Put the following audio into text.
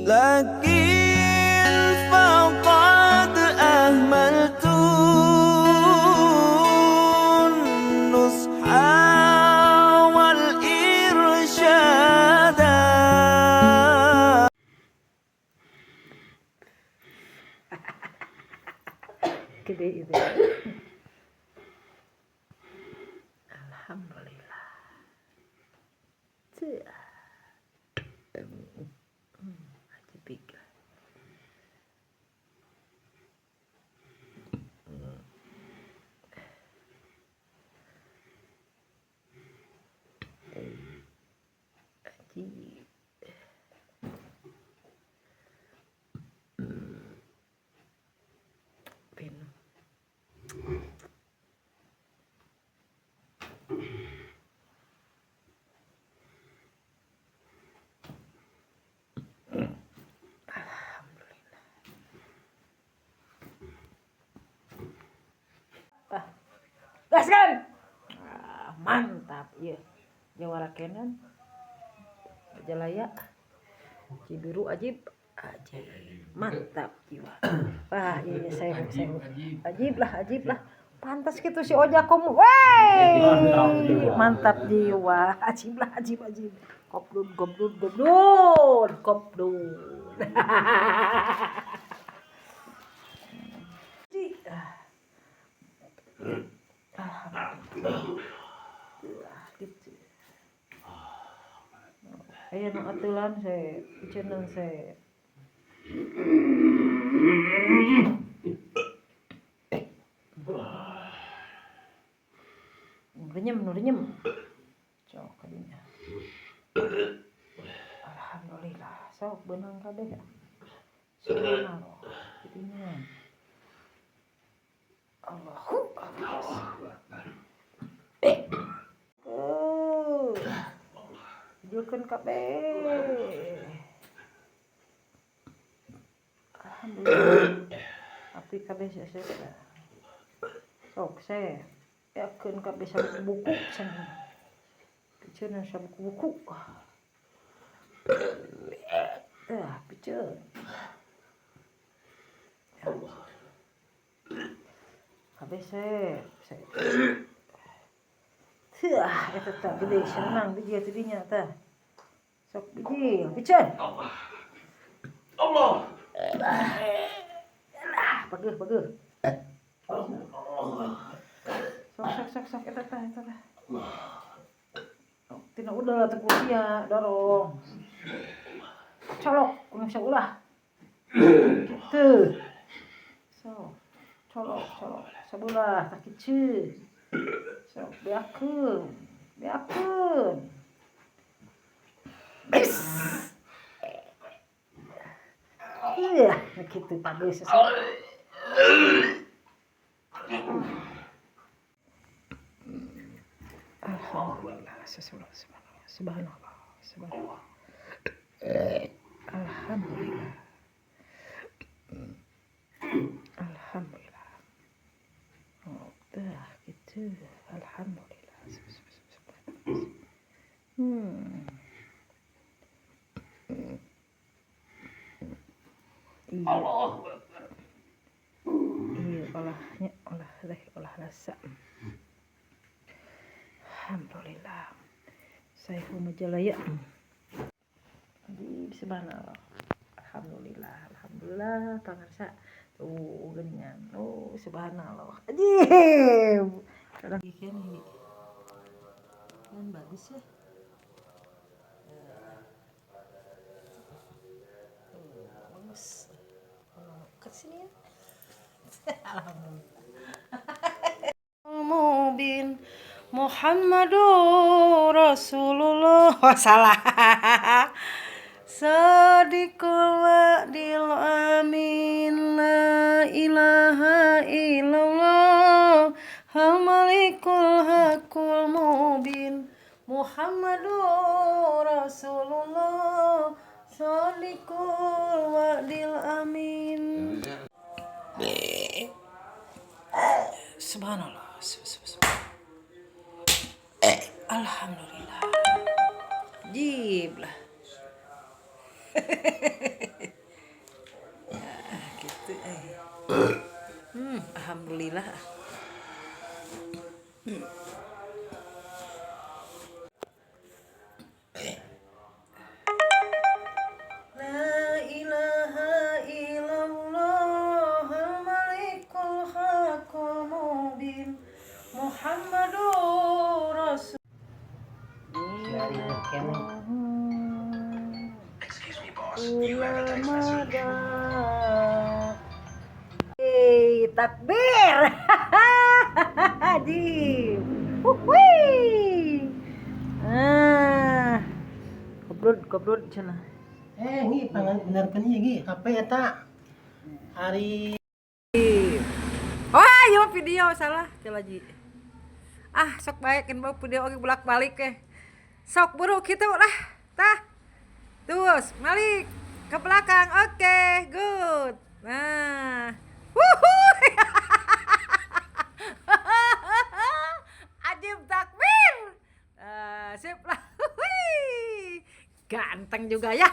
لكن فقد أهملت النصح والإرشاد. Gede itu. Alhamdulillah. Cih. Ajib. Ajib. Pin. Alhamdulillah. Ah, gas kan? Ah, mantap iya. Jawara Kenan. Majalaya. Cibiru ajib. Ajib. Mantap jiwa. Wah, iya saya ajib lah, ajib lah. Pantas gitu si Oja komu. Wey, mantap jiwa. Ajib lah, ajib, ajib. Kopdun, kopdun, kopdun, kopdun. Gitu. Aya nu atulan saya, piceunang saya. Renyem, nu renyem. Sok kadinya. Alhamdulillah, sok beunang kabeh. Subhanallah. Jadinya. Allahu akbar. Oh. Julkeun kabeh. Alhamdulillah. Api kabeh seseh. Sok seh. Yakeun kabeh sabuku-buku cenah. Piceun sabuku-buku. Tah, piceun. Kabeh seh. Seh. Tah, eta tah gede senang biji atuh dinya tah. Sok biji, piceun. Allah. Allah. Alah, pegeuh, pegeuh. Sok sok sok sok eta tah, eta tah. Tina udah teu kusia dorong. Colok kudu saulah. Tuh. Sok. Colok, colok. Sabelah tah kieu. Sok beakeun. Beakeun. Bis. Iya, kitu bagus. Alhamdulillah, subhanallah, subhanallah. Alhamdulillah. Alhamdulillah. Oh, dah gitu. Alhamdulillah. Iya. Iya, olahnya, olah teh, olah rasa. Alhamdulillah. Saiful Majalaya. Di subhanallah. Alhamdulillah, alhamdulillah pangarsa. Tuh geuningan. Oh, subhanallah. Ajib. Kadang ikan kan bagus ya. Tuh, bagus. Ke sini ya. Alhamdulillah. Mubin Muhammadur Rasulullah. Oh, salah. Sadiqul wa'dil amin. La ilaha illallah. Al malikul hakul mubin. Muhammadur Rasulullah. Sadiqul wa'dil amin. Subhanallah. Alhamdulillah. Ajib lah. Lah. La ilaha illallah al-malikul haqqul mubin Muhammadur Rasul. Excuse me, boss. You have a text message. Hey, takbir. Ajib. Wuhui. Ah. Upload, upload cenah. Eh, ngi pangan benerkeun ieu ngi HP eta. Hari Wah, ieu mah video salah, cela ji. Ah, sok bae keun bae video oge bolak-balik ke. Sok buru kitu lah. Tah. Terus, balik ke belakang. Oke, good. Nah. Wuhui. Ajib takbir. Ah, sip lah. Wuhui. Ganteng juga ya.